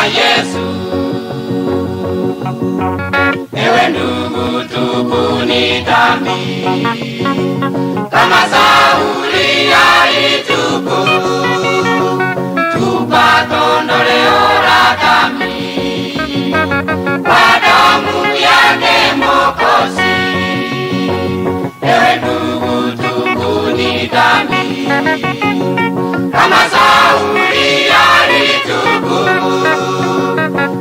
Yesu. Ewe ndugu, tubuni dhambi kama Sauli alitubu, tupate ondoleo la dhambi kwa damu yake Mwokozi. Ewe ndugu, tubuni dhambi kama Sauli alitubu,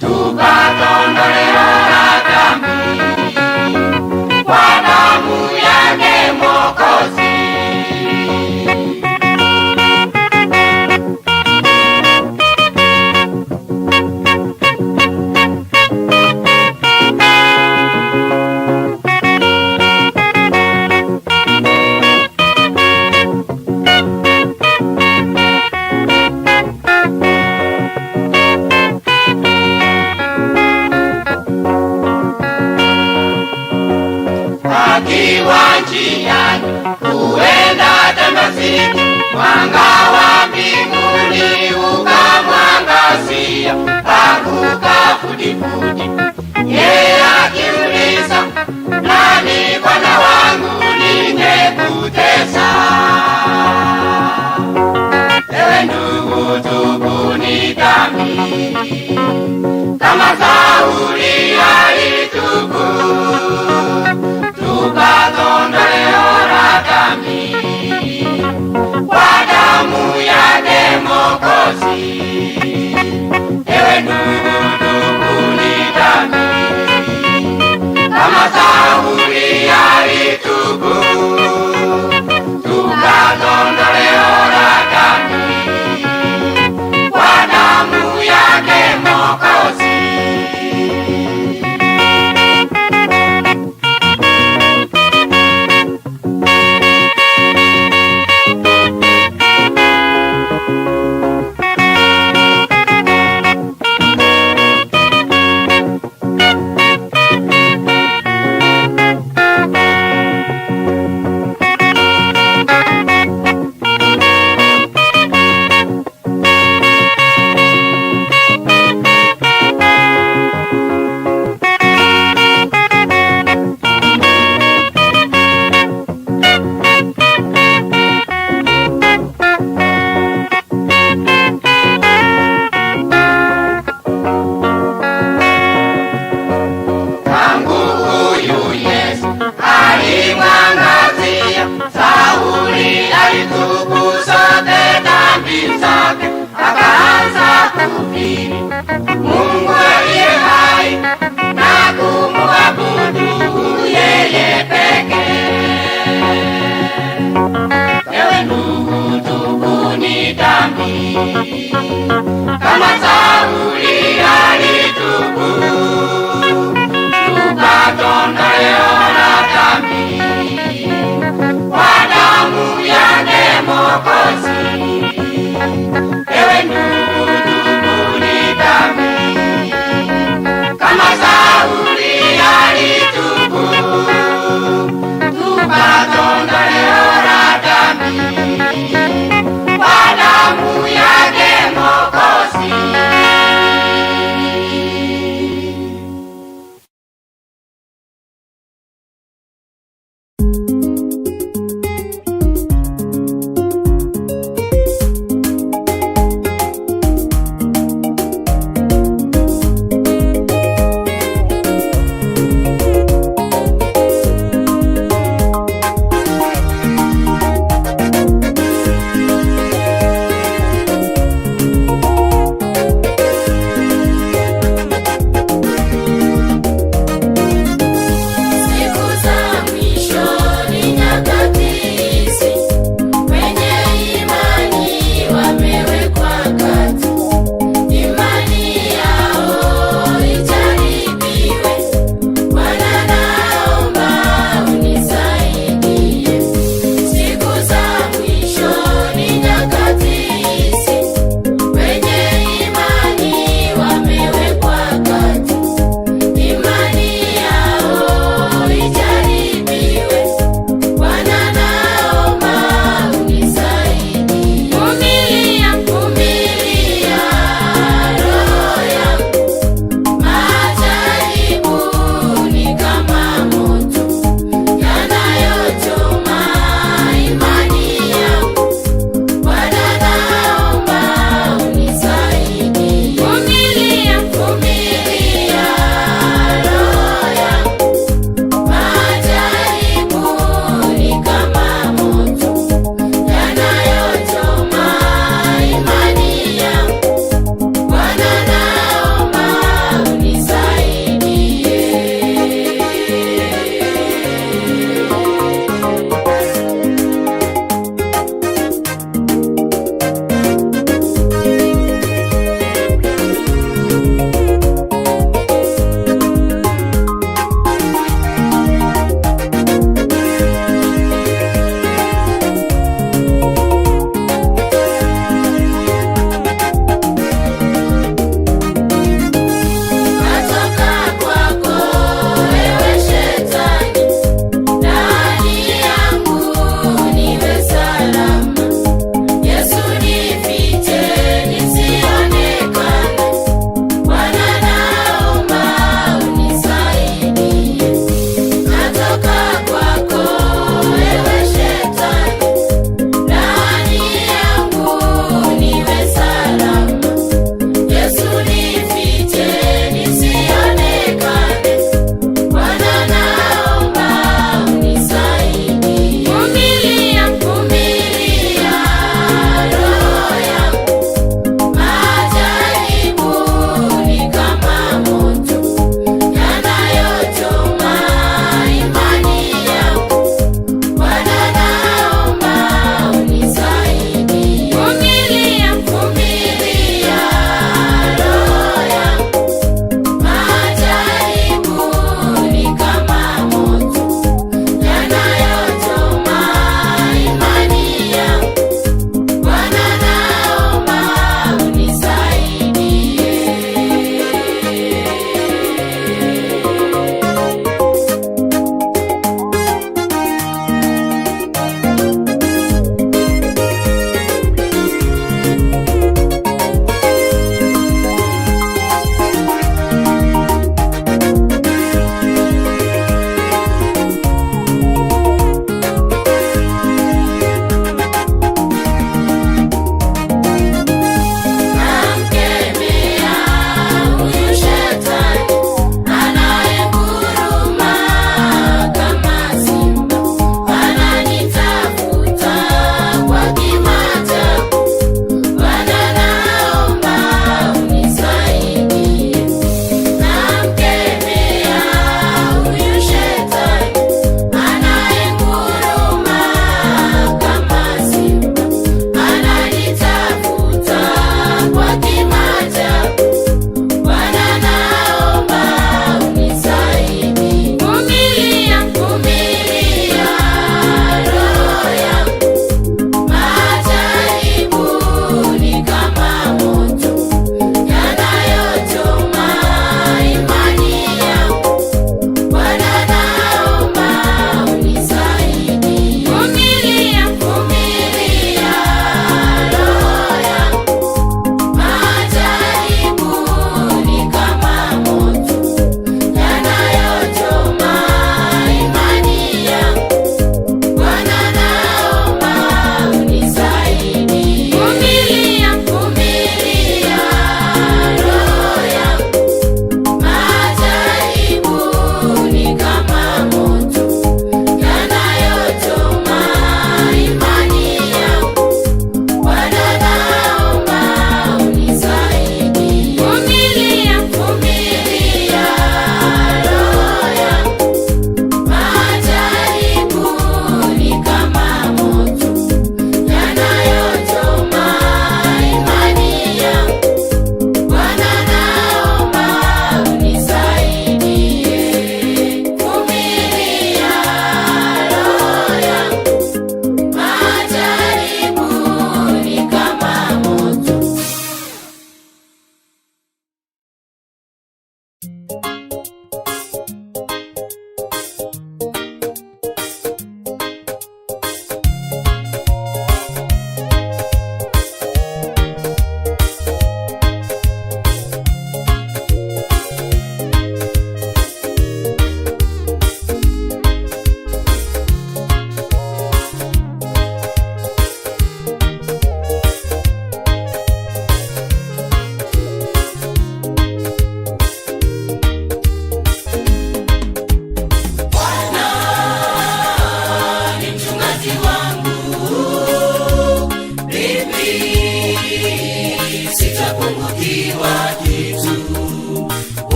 tupate ondoleo la dhambi kwa damu yake Mwokozi. Akiwa njiani huenda Damasiki, mwanga wa mbinguni ukamwangazia, akaanguka fudifudi. Yeye akiuliza, nani Bwana wangu ningekutesa? Ewe ndugu, tubuni dhambi kama Sauli alitubu, tupate ondoleo la dhambi kwa damu yake Mwokozi. Ewe ndugu, tubuni dhambi kama Sauli alitubu, tupate ondoleo la dhambi kwa damu yake Mwokozi. Tangu huyu Yesu alimwangazia, Sauli alitubu zote dhambi zake, akaanza kuhubiri Mungu aliye hai na kumuabudu yeye pekee. Ewe ndugu, tubuni dhambi kama Sauli alitubu, tupate ondoleo la dhambi kwa damu yake Mwokozi. Ewe ndugu, tubuni dhambi kama Sauli alitubu, tupate ondoleo la dhambi kwa damu yake Mwokozi.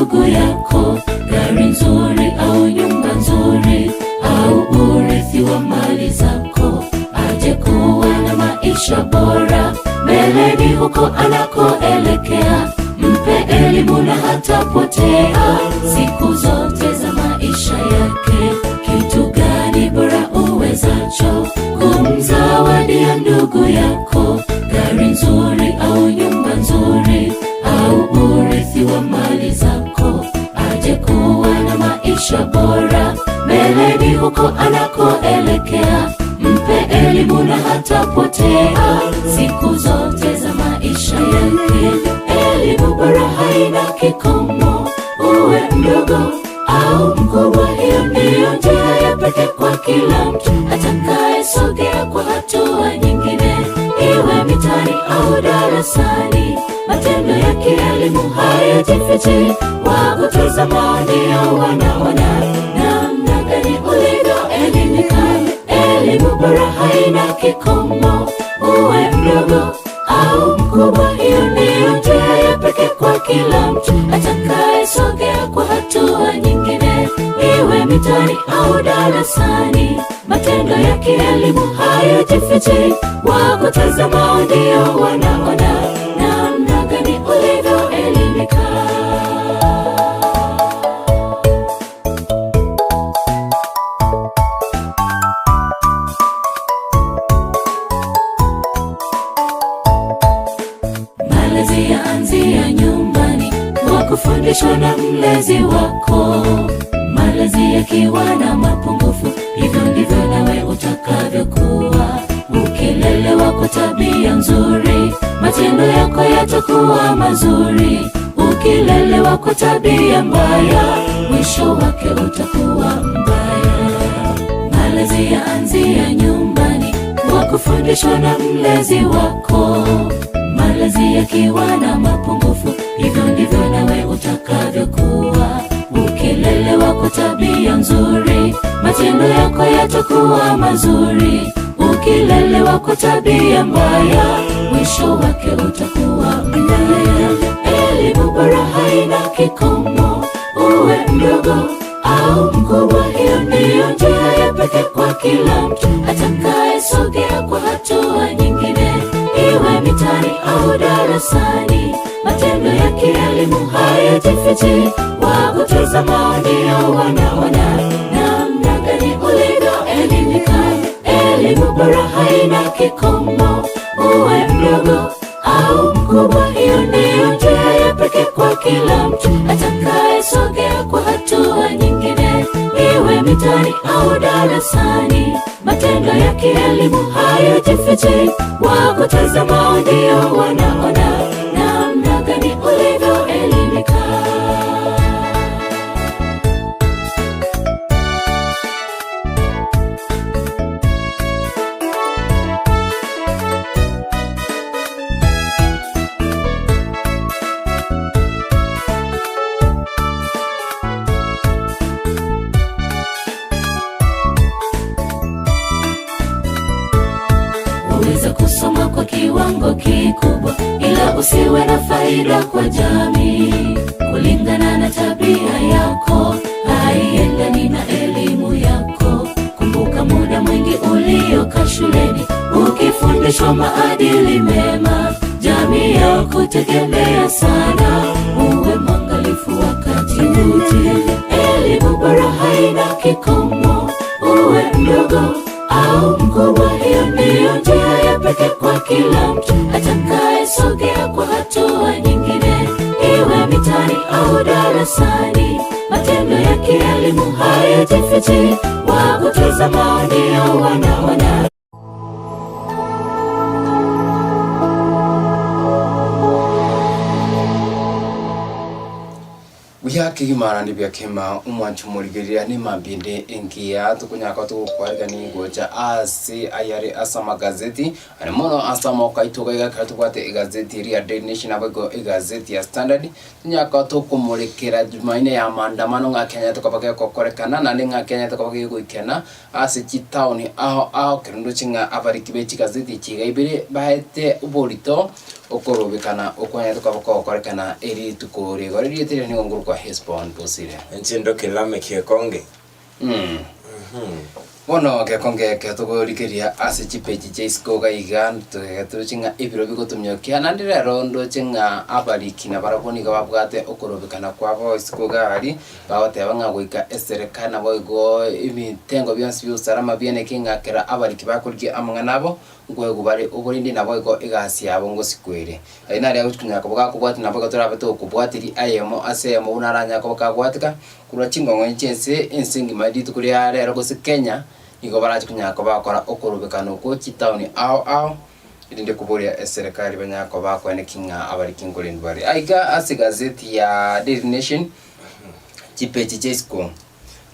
ndugu yako gari nzuri au nyumba nzuri au urithi wa mali zako, aje kuwa na maisha bora mbeleni huko anakoelekea. Mpe elimu na hatapotea siku zote za maisha yake. Kitu gani bora uwezacho kumzawadia ndugu yako? Gari nzuri au nyumba nzuri au urithi wa mali zako, aje kuwa na maisha bora mbeleni huko anakoelekea. Mpe elimu na hatapotea siku zote za maisha yake. Elimu bora haina kikomo, uwe mdogo au mkubwa, hiyo ndiyo njia ya pekee kwa kila mtu atakayesogea kwa hatua nyingine, iwe mitaani au darasani. Matendo ya kielimu hayajifichi, wakutazama ndio wanaona namna gani ulivyoelimika. Elimu bora haina kikomo, uwe mdogo au mkubwa, hiyo ndiyo njia ya pekee kwa kila mtu atakayesogea kwa hatua nyingine, iwe mitaani au darasani. Matendo ya kielimu hayajifichi, wakutazama ndio wanaona namna gani ulivyoelimika. Malezi yaanzia nyumbani kwa kufundishwa na mlezi wako. Malezi yakiwa na mapungufu, hivyo ndivyo nawe utakavyokuwa. Ukilelewa kwa tabia nzuri, matendo yako yatakuwa mazuri. Ukilelewa kwa tabia mbaya, mwisho wake utakuwa mbaya. Malezi yaanzia nyumbani kwa kufundishwa na mlezi wako. Malezi yakiwa na mapungufu, hivyo ndivyo nawe utakavyokuwa. Ukilelewa kwa tabia nzuri, matendo yako yatakuwa mazuri. Ukilelewa kwa tabia mbaya, mwisho wake utakuwa mbaya. Elimu bora haina kikomo, uwe mdogo au mkubwa, hiyo ndiyo njia ya pekee kwa kila mtu atakayesogea kwa hatua nyingine, iwe mitaani au darasani. Matendo ya kielimu hayajifichi, wakutazama ndio wanaona namna gani ulivyoelimika. Elimu bora haina kikomo, uwe mdogo au mkubwa, hiyo ndiyo njia ya pekee kwa kila mtu atakayesogea kwa hatua nyingine, iwe mitaani au darasani. Matendo ya kielimu hayajifichi, wakutazama ndio wanaona namna gani ulivyoelimika. Waweza kusoma kwa kiwango kikubwa, ila usiwe na faida kwa jamii. Kulingana na tabia yako, haiendani na elimu yako. Kumbuka muda mwingi uliokaa shuleni ukifundishwa maadili mema, jamii ya kutegemea sana. Uwe mwangalifu wakati wote, elimu bora haina kikomo, uwe mdogo au mkubwa, hiyo ndiyo njia ya pekee kwa kila mtu atakayesogea kwa hatua nyingine, iwe mitaani au darasani. Matendo ya kielimu hayajifichi, wakutazama ndio wanaona. Buya kegima naende buya kegima omwancho omorigereria nemambia ende engiya tokonyara togokwarigania gocha ase ayare ase amagazeti are mono ase amaboko aito iga ekero tobwate egazeti eria ya Daily Nation naboigo egazeti ya Standard tonyara tokomorekera jumaine ya maandamano ng'a Kenya tokoba gegokorekana naende ng'a Kenya tokoba gegoikena ase chitown ao ao ekero ndoche ng'a abariki be chigazeti echi iga ibere baete oborito. Okorobekana okwanyarete koba kogokorekana erituko rigoro erieta erio nigo nkorokwa Hesbon Bosire. Inche ndoke Lameki ekonge. Bono gekonge eke togorigeria ase chipeji chia isiko iga iga, toroche ng'a ebiro bigotumiokia, naende rero ndoche ng'a abariki nabarabwo nigo babwate okorobekana kwabo isiko iga aria, bagoteba ng'a goika eserekari naboigo ebitengo bionsi bia usalama bianeke ng'a kera abariki bakorigia amang'ana abo, Nkoegwa bare oborindi naboigo egasi yabo ngosikwa ere. Ayio naria agochia konyara koba gakobwatia naboigo torabe togokobwatiria ayemo ase eyemo buna aranyare koba kagwatika korwa chingong'onye chi'ense ense engima rituko ria rero gose Kenya nigo barache konyara koba bagokora okorobekana okwo chitaoni ao ao erinde koboria eserekari banyare koba bakoenekia ng'a abariki nkorendwa bare. Aiga ase egazeti ya Daily Nation chipeji chia isiko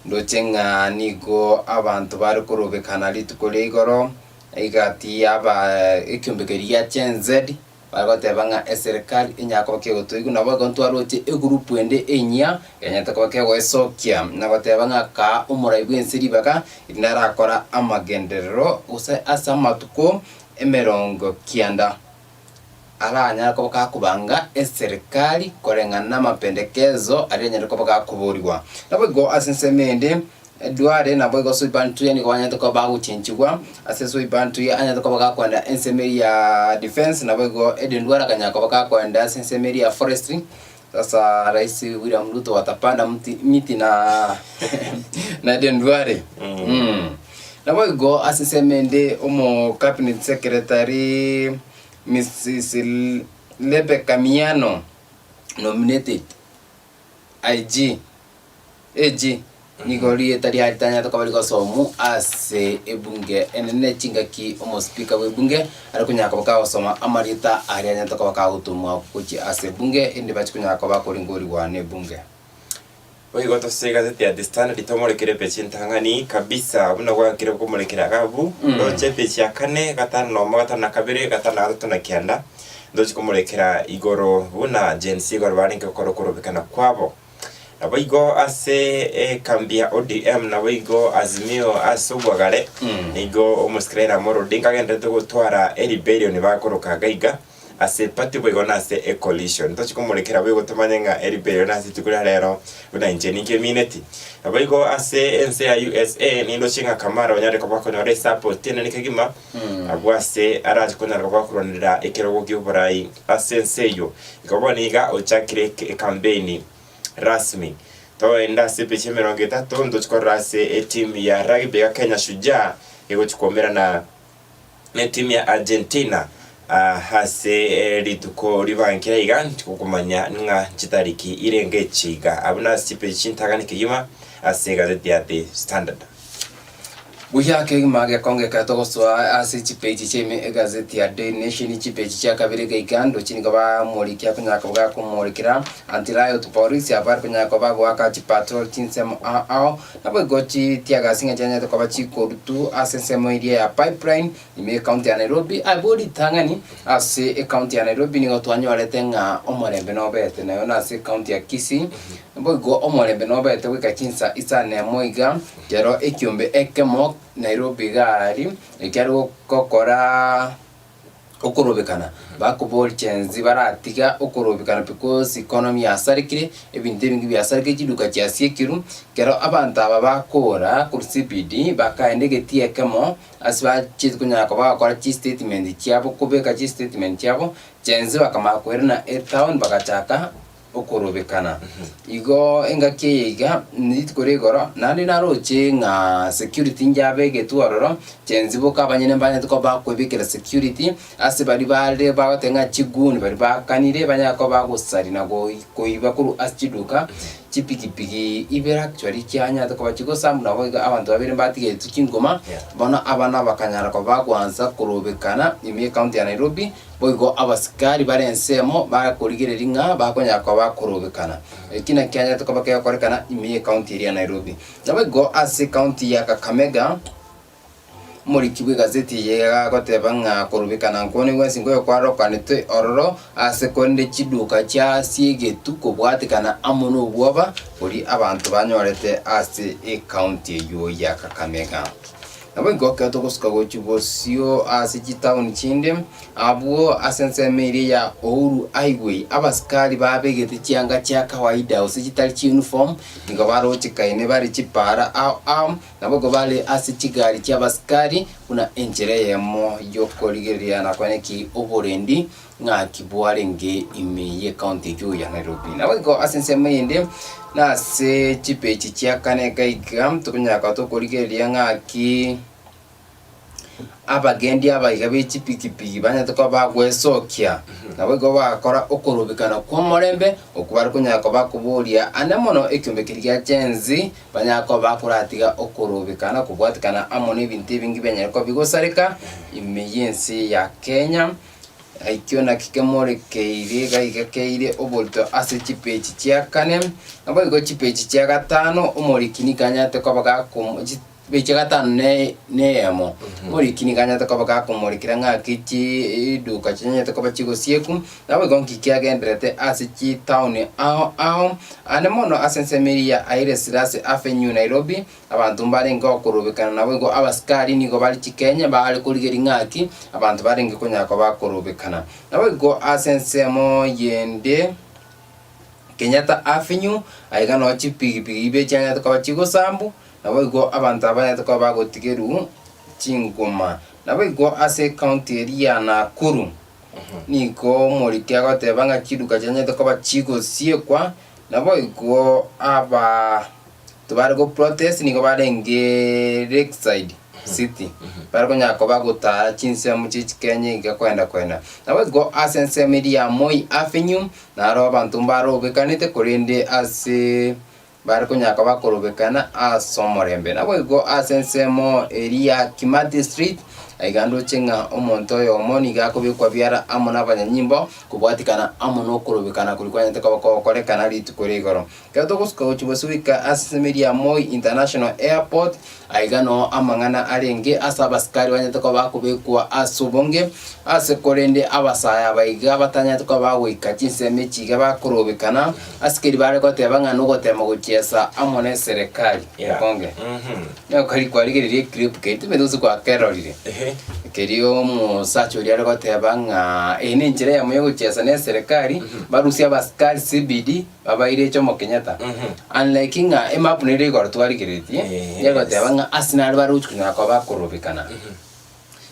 ndoche ng'a nigo abanto bare korobekana rituko ria igoro Egati y'aba ekiombe keria gia Gen Z bagoteba ng'a eserekari enyare koba kegotoigwa nabo igo ntwaroche egroup ende enyia enyarete koba kegoesokia na goteba ng'a kaa omorai bwense ribaga erinde arakora amagenderero gose ase amatuko emerongo kianda aranyare koba kakobanga eserekari koreng'ana namapendekezo aria anyare koba gakoborigwa. Naboigo ase ensemo ende, Duale naboigo Soipan Tuya nigo banyarete koba bagochenchigwa, ase Soipan Tuya anyarete koba gakoenda ensemo eria ya defence, naboigo Eden Duale akanyara koba gakoenda ase ensemo eria ya forestry. Sasa Rais William Ruto watapanda mti miti na na Eden Duale. Naboigo ase ensemo ende omo cabinet secretary Mrs Rebecca Miano nominated IG, AG, nigo rieta riaye ritanyarete koba rigosomwa ase ebunge enene chingaki omospeaker bw'ebunge are konyara koba kagosoma amarieta aria anyarete koba kagotomwa gochia ase ebunge erinde bachie konyara koba koringorigwa nebunge. Boigo tose egazeti ya The Standard tomorekere epeji entang'ani kabisa buna gwakire komorekera Agabu, roche epeji ya kane, gatano nomo, gatano na kabere, gatano na gatato na kianda, ntochi komorekera igoro buna Gen Z igoro barenge gokora okorobekana kwabo. Naboigo ase ekambi ya ODM naboigo Azimio ase obwagare, nigo omosike Raila Amolo Odinga agendererete gotwara erebellion bakoroka gaiga, Ase party boigo nase ecoalition. Tochi komorekera boigo tomanye ng'a eriberio nase rituko ria rero buna inche ninki emineti. Naboigo ase ense ya USA nindoche ng'a Kamala onyare koba akonyora esupport enene kegima abwo ase arache konyara koba akorwanerera ekerogo kioborai ase ense eyio. Igo bono iga ochakire ecampaign rasmi. Toende ase epeji emerongo etato ntochi korora ase eteam ya rugby ya Kenya Shujaa egochi koumerana Netimu ya Argentina ase rituko ribankire iga ntigokomanya ng'a chitariki irenge echi iga. Abwo nase chipeji chintang'ani kegima ase egazeti ya The Standard. Buya kegima gekonge ekero togosoa ase chipeji chiaime egazeti ya Daily Nation chipeji chia kabere geika ndoche nigo bamorikia konyara koba gakomorekera Anti-riot police abare konyara koba bagoaka chipatrol chinsemo ao ao Naboigo chitiagasi ng'a chianyarete koba chikorutu ase ensemo eria ya Pipeline ime ecounty ya Nairobi. Abwo ritang'ani ase ecounty ya Nairobi nigo twanyorete ng'a omorembe nobete nayo nase ecounty ya Kisii. Naboigo omorembe nobete goika chinsa isano na emo iga, kero ekiombe ekemo Nairobi iga aria, ekiare gokora. okorobekana, bakoboria chenzi baratiga okorobekana because economy yasarekire, ebinto ebinge biasarekire, chiduka chiasiekirwe, ekero abanto aba bakora korwa CBD bakaenda egetii ekemo ase bachiete konyara koba bagokora chistatement chiabo kobeka chistatement chiabo, chenzi bakamanya koirana etown bagachaka okorobekana. Igo engaki eye iga, rituko ria igoro, naende naroche ng'a security njabegetwe ororo, chensi boka abanyene mbanyarete koba bakoebekera security, ase baria bare bagoteba ng'a chigoon baria bakanire banyare koba bagosaria na goi koiba korwa ase chiduka, chipikipiki ibere actually chianyarete koba chigosambu nabo iga abanto babere mbatigeretwe chingoma, bono abana bakanyara koba bagoansa korobekana ime ecounty ya Nairobi. Boigo abasikari bare ensemo bakorigereria ng'a bakonyara koba bakorobekana. Eki nakio kianyarete koba kegokorekana ime y'ecounty eria ya Nairobi. Naboigo ase ecounty ya Kakamega, omoriki bw'egazeti eye agoteba ng'a korobekana nkwane gwensi nkoyo kwarokanetwe ororo ase korende chiduka chiasiegetwe kobwatekana amo nobwoba boria abanto banyorete ase ecounty eyio ya Kakamega. Naboigo ekero togosuka gochia bosio ase chitaoni chinde, abwo ase ensemo eria ya Uhuru Highway, abasikari babegete chianga chia kawaida gose chitari chiuniform, nigo barochekaine bare chipara ao ao, naboigo bare ase chigari chi'abasikari buna enchera eyemo y'okorigereria na konya ki oborendi ng'aki bwarenge ime y'ecounty eyio ya Nairobi. Naboigo ase ensemo eyende, nase chipeji chia kane iga iga, tokonyara tokorigereria ng'aki abagendi abaiga be chipikipiki banyarete koba bagwesokia, naboigo bagakora okorobekana kw'omorembe, okwo bare konyara koba bakoboria ande mono ekiombe keria gia Gen Z, banyare koba bakoratiga okorobekana kobwatekana amo nebinto ebinge bianyare koba bigosareka ime y'ense ya Kenya. Ekio nakio kemorekeire iga iga keire oborito ase chipeji chia kane, naboigo chipeji chia gatano omoriki nigo anyarete koba gakomo chipeji chia gatano ne neyemo, omoriki nigo anyarete koba gakomorekera ng'aki chiduka chinyarete koba chigosieku, naboigo nki kiagendererete ase chitaoni ao ao, aande mono ase ensemo eria ya Haile Selassie Avenue Nairobi, Abanto mbarenge okorobekana naboigo abasikari nigo bare chikenye baare korigeria ng'aki abanto barenge konyara koba bakorobekana. Naboigo ase ensemo yende Kenyatta Avenue, aiga noo chipigipigi ibe chianyarete koba chigosambu, naboigo abanto aba banyarete koba bagotigerwa chingoma. Naboigo ase ecounty eria ya Nakuru, nigo omoriki agoteba ng'a chiduka chianyarete koba chigosiekwa, naboigo aba tobare go protest nigo barenge Lakeside city, bare konyara koba gotara chinsemo chie chikenya iga koenda koenda. Naboigo ase ensemo eria ya Moi Avenue, naro abanto mbarobekanete korende ase bare konyara koba bakorobekana ase omorembe. Naboigo ase ensemo eria ya Kimathi Street, aiga ndoche ng'a omonto oyomo nigo akobekwa biara amo nabanyanyimbo, kobwatikana amo nokorobekana koria kwanyarete koba kogokorekana rituko ria igoro. Ekero togosuka gochia bosio goika ase ensemo eria ya Moi International Airport, aiga noo amang'ana arenge ase abasikari banyarete koba bakobekwa ase obonge, ase korende abasae aba iga batanyarete koba bagoika chinsemo echi iga bakorobekana, ase keri bare goteba ng'a nogotema gochiesa amo na eserekari. Yeah. Okonge. Nigo kari kwarigereria eclip keria timanyeti gose kwakerorire. Ehe. Keria omosacha oria are goteba ng'a eye nenchera eyemo yogochiesa na eserekari, barusie abasikari CBD, babaire Jomo Kenyatta. Unlike ng'a emap nere igoro twarigereretie, Yes. egoteba ng'a ase nare bare gochia konyora koba bakorobekana.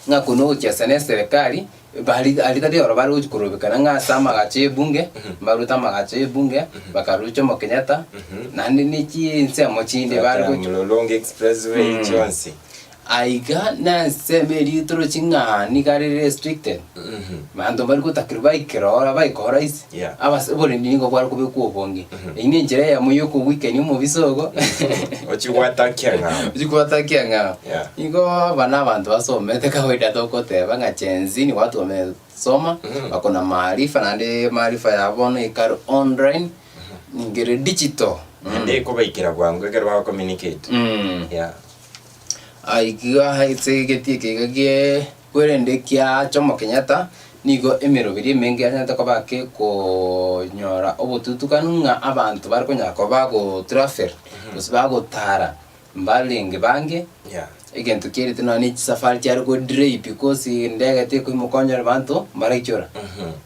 Ng'a kono ogochiesa na eserekari, bari aria tari oro bare gochia korobekana ng'a ase amagacho ya ebunge, mbarwete amagacho ya ebunge, bakarwa Jomo Kenyatta, naende ne chinsemo chinde bare gochia Mlolongo Expressway chionsi. Aiga nensemo eria torochi ng'a nigo are restricted, abanto mbari gotakerwa baikera oro baika oro ase, Yeah. abase oborendi nigo bware kobekwa obonge. Eyio na enchera eyemo ya okowikenia omobisa ogo, Ochie gwatakia ng'ao. ochie gwatakia ng'ao. Yeah. Igo aba na abanto basomete kawaida togoteba ng'a Gen Z ni watu wamesoma, bako na maarifa naende maarifa yabo bono ekare online, nigo ere digital. Naende ekobaikera bwango ekero bago communicate. Yeah. Aiga ase egetii eke iga gie kwerende kia Jomo Kenyatta, nigo emeroberi emenge yanyarete koba ake konyora obotutukanu ng'a abanto bare konyara koba bago travel gose bagotara mbarenge bange, Yeah. egento kiarete nonya na chisafari chiare go delay because endege tekoimoka onyore abanto mbaraichora.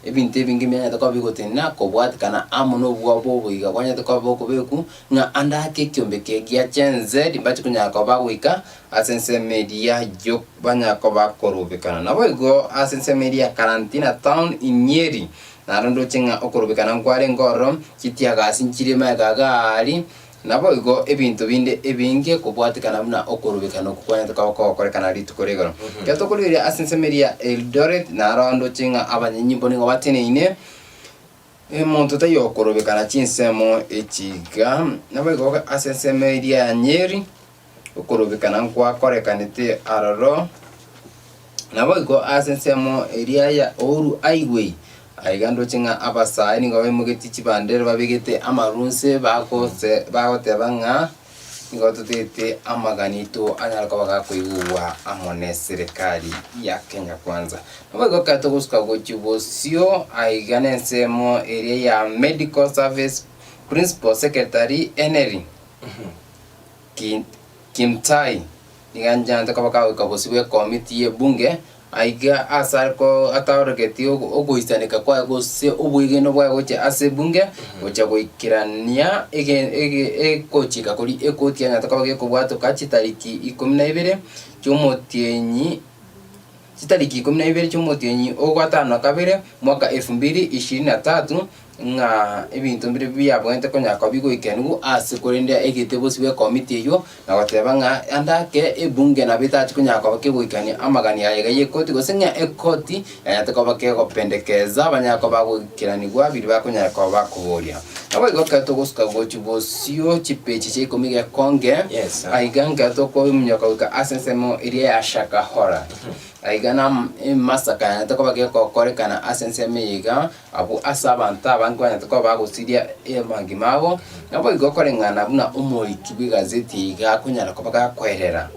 Ebinto ebinge mbianyarete koba bigotenena kobwatekana amo na obwoba oboiga bwanyarete koba bokobekwa. Ng'a ande ake ekiombe eke gia Gen Z mbache konyara koba bagoika ase ensemo eria yo banyara koba bakorobekana. Naboigo ase ensemo eria ya Karantina Town in Nyeri, naro ndoche ng'a okorobekana nkwarenge ororo, chitiagasi nchire magega iga aria, naboigo ebinto binde ebinge kobwatekana buna okorobekana okwo kwanyarete koba kogokorekana rituko ria igoro. Ekero tokorigereria ase ensemo eria ya Eldoret, naro ndoche ng'a abanyanyimbo nigo bateneine. Omonto taiyo okorobekana chinsemo echi iga, naboigo ase ensemo eria ya Nyeri, okorobekana nkwakorekanete aroro, naboigo ase ensemo eria ya Uhuru Highway, aiga ndoche ng'a abasae nigo baimogetie chibandera babegete amarunse bagose bagoteba ng'a. Nigo totete amagani aito anyare koba gakoigugwa amo neserikari ya Kenya Kwanza. Naboigo ekero togosuka gochia bosio aiga nensemo eria ya Medical Service Principal Secretary Henry Kimtai. Nigo anchete koba kagoika bosio bw'ekomiti y'ebunge, aiga ase are ko ataorogetie ogoisaneka kwaye gose obwegenwa bwaye gochia ase ebunge, gochia goikerania ege ege egochika koria ekoti yanyarete koba gekobwatoka chitariki ikomi na ibere chi'omotienyi chitariki ikomi na ibere chi'omotienyi o gatano na kabere, mwaka elfu mbili ishirini na tatu, ng'a ebinto mbire biabwenerete konya koba bigoikeraniwa ase korende egete bosio bw'ekomiti eyio, na goteba ng'a ande ake ebunge nabo etachi konya koba kegoikania amagani aye iga y'ekoti gose ng'a ekoti yanyarete koba kegopendekeza banyare koba bagoikeranigwa biria bakonyara koba bakoboria. Naboigo ekero togosuka gochia bosio chipeji chia ikomi gekonge, Yes, sir. aiga nkero tokominyoka goika ase ensemo eria ya Shakahola, aiga na emasaka yanyarete koba gegokorekana ase ensemo eye iga, Abwo ase abanto abange banyarete koba bagosiria amagima abo, naboigo koreng'ana buna omoriki bw'egazeti eye iga akonyara koba gakoerera.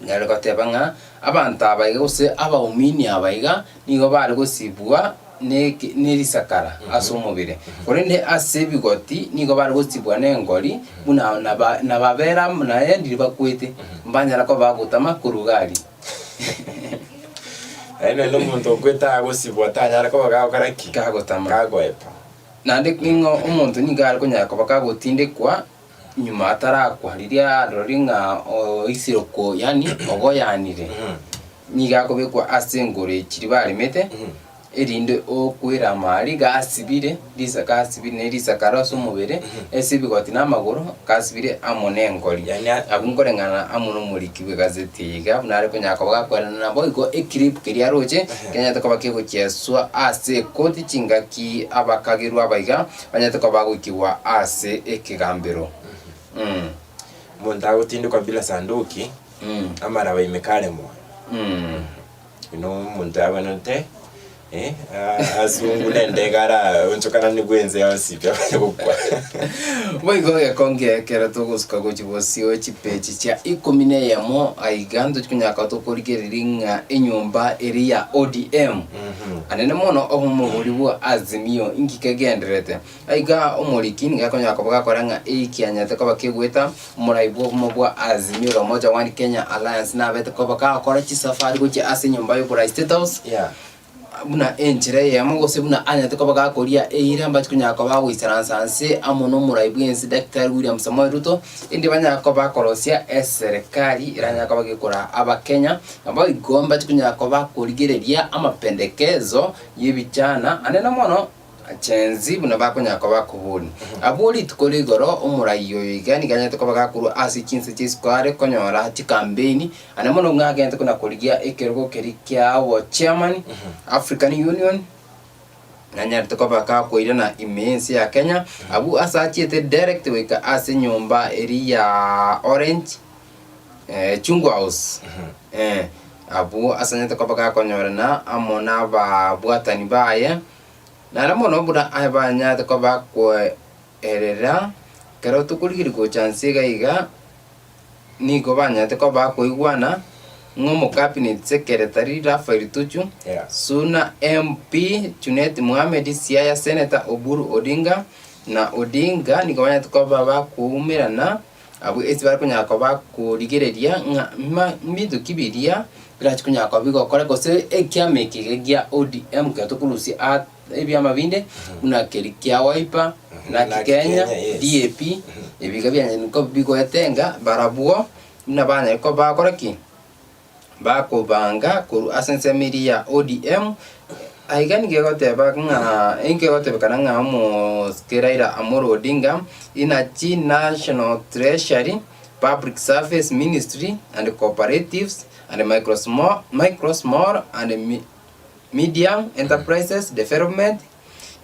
Nare goteba ng'a abanto aba iga gose abaumini aba iga nigo bare gosibwa neke nerisakara ase omobere, korende ase ebigoti nigo bare gosibwa nengori buna naba nababera amo naye ndiri bakwete, mbanyara koba bagotama korwa iga aria. Naende nonye omonto okwete agosibwa tanyara koba gagokora ki? Kagotama. Kagoepa. Naende ning'o omonto nigo are konyara koba kagotindekwa nyuma atarakwa, riria arorire ng'a oisire ko yaani ogoyanire, nigo akobekwa ase engoro chiria baremete, erinde okwera amari gasibire risa gasibire ne risakara ase omobere, ase ebigoti na amagoro, gasibire amo nengori. Yaani a- Abwo nkoreng'ana amo nomoriki bw'egazeti eye iga, buna are konyara koba gakwerana naboigo eclip keria aroche, kenyarete koba kegochieswa ase ekoti chingaki abakagerwa abaiga, banyarete koba bagoikigwa ase ekegambero. Mm. Omonto agotindekwa bila sanduki, Mm. amaraba ime kare moyo. Mm. Buna omonto abwenerete asungu na endege araonchokananigwe ense yonsi pi abanye gokwa. Boigo gekonge ekero togosuka gochia bosio chipeji chia ikomi na eyemo aiga ntochi konyara koba tokorigereria ng'a enyomba eria ya ODM anene mono obomobori bwa Azimio inki kegendererete. Aiga omoriki nigo akonyara koba gakora ng'a ekianyarete koba kegoeta omorai bw'obomo bwa Azimio la Umoja One Kenya Alliance nabete koba gakora chisafari gochia ase enyomba y'oborai State House, Yeah. buna enchera eyemo gose buna anyarete koba gakoria eira mbachi konyara koba bagoisaransa nse amo nomorai bw'ense Daktari William Samoei Ruto, inde banyare koba bakorosia eserekari eranyare koba gekoraa abakenya, naboigo mbachi konyara koba bakorigereria amapendekezo y'ebichana anene mono. Chenzi buna bakonyara koba bakobori. Abwo rituko rigoro omorai oyo iga nigo anyarete koba gakorwa ase chinse chia isiko are konyora chikampeini, ane mono ng'a agente kona korigia ekerogo keria kia obochairman, African Union, nanyarete koba gakoirana ime y'ense ya Kenya, abwo ase achiete direct goika ase enyomba eria ya Orange, Chungwa House, abwo ase anyarete koba gakonyorana amo nababwatani baye, Naende mono buna aye banyarete koba bakoerera, ekero tokorigereria gocha nse iga iga, nigo banyarete koba bakoigwana ng'a omocabinet secretary Raphael Tuju, Yeah. Suna MP Junet Mohamed, Siaya Senator Oburu Odinga, na Odinga nigo banyarete koba bakoumerana Abwo ase bare konyara koba bakorigereria ng'a ma mbinto ki biria birache konyara koba bigokora gose ekiama eke iga gia ODM ekero tokorusia aa ebiama binde buna keria kia Wiper, Naki Naki Kenya, Kenya, yes. DAP, ebi iga bianyarire koba bigoetenga barabwo buna banyare koba bagokora ki? Bakobanga korwa ase ensemo eria ya ODM, aiga nigo egoteba ng'a nigo egotebekana ng'a omosike Raila Amolo Odinga inaki National Treasury, Public Service Ministry and Cooperatives and Micro Small, Micro Small and Medium Enterprises Development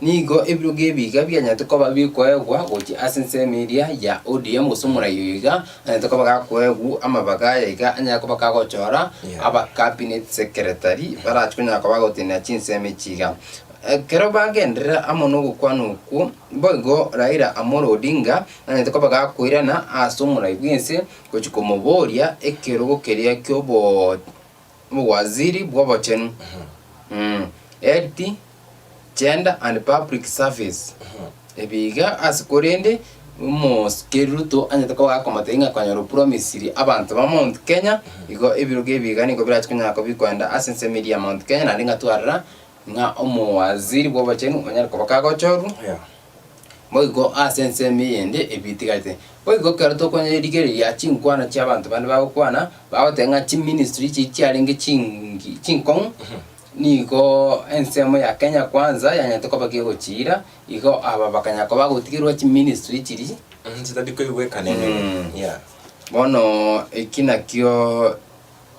Nigo ebirogo ebi iga bianyarete koba bikoegwa gochia ase ensemo eria ya ODM gose omorai oyo iga anyarete koba gakoegwa amabaga aya iga anyare koba kagochora Yeah. aba cabinet secretary barache konyara koba bagotenena chinsemo echi iga. Ekero bagenderera amo na ogokwana okwo, boigo Raila Amolo Odinga nanyarete koba gakoirana ase omorai bw'ense gochia komoboria ekerogo keria kia obo obowaziri bw'obochenu, Health, Gender and Public Service. Ebi iga ase korende Omosike Ruto anyete koba gakomotebia ng'a konyora opromisiri abanto ba Mount Kenya, igo ebirogo ebi iga nigo birache konyara koba bikoenda ase ensemo eria ya Mount Kenya naende ng'a twarora ng'a omowaziri bwa obochenu onyare koba kagochorwa. Boigo ase ensemo eyende ebitigarete. Boigo ekero tokonyerigereria chinkwana chi'abanto bande bagokwana, bagoteba ng'a chiministry chiria chiarenge chingi chinkong'u, nigo ensemo ya Kenya Kwanza yanyarete koba kegochiira, igo aba bakanyara koba bagotigerwa chiministry chiria. Chitari koigwekana ememe, yeah. Bono eki nakio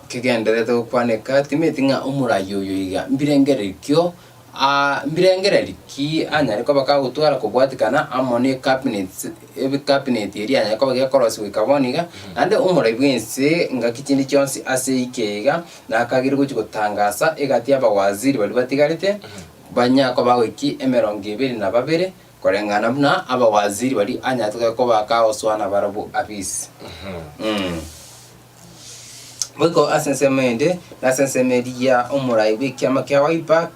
kegendererete gokwaneka, timanyeti ng'a omoraia oyo iga mbirengererio kio aa mbirengererio ki anyare koba kagotwara kobwatikana amo ne ecabinet ecabinet eria yanyare koba gekorosiwa goika bono iga, naende omorai bwense ngaki chinde chionsi ase eike iga, nakagere gochia gotangasa egati y'abawaziri baria batigarete, banya koba goikia emerongo ebere na babere, koreng'ana buna abawaziri baria anyarete koba kagosoa nabarabwo abisi. Boigo ase ensemo ende, na ase ensemo eria omorai bw'ekiama kia Wiper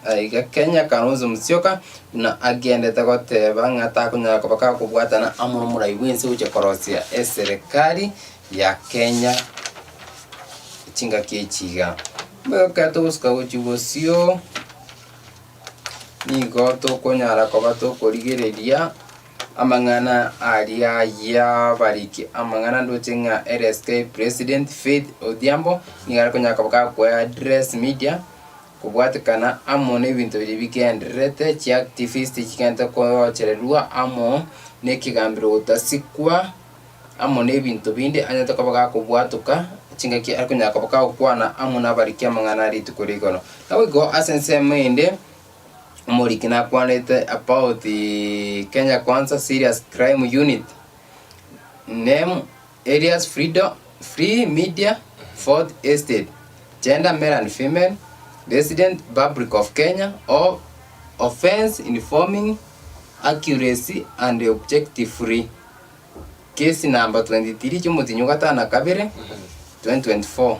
aiga Kenya Kalonzo Musyoka buna agendete goteba ng'a takonyara koba gakobwatana amo nomorai bw'ense gochia korosia eserekari ya Kenya chingaki echi iga. Boigo ekero togosuka gochia bosio nigo tokonyara koba tokorigereria Amang'ana aria y'abariki amang'ana ndoche ng'a LSK President Faith Odhiambo nigo are konyara koba gakoaddress media kobwatekana amo nebinto biria bigendererete chiactivist chigente kochererwa amo nekegambero gotasikwa amo nebinto binde anyarete koba gakobwatoka chingaki are konyara koba kagokwana amo nabariki amang'ana rituko rigoro. Naboigo ase ensemo ende. Omoriki nakwanete about Kenya Kwanza Serious Crime Unit, name areas freedom, free media, fourth estate, gender male and female, resident Republic of Kenya, or offense informing accuracy and objectively. Case number 23 chiomotinyi o gatano na kabere 2024.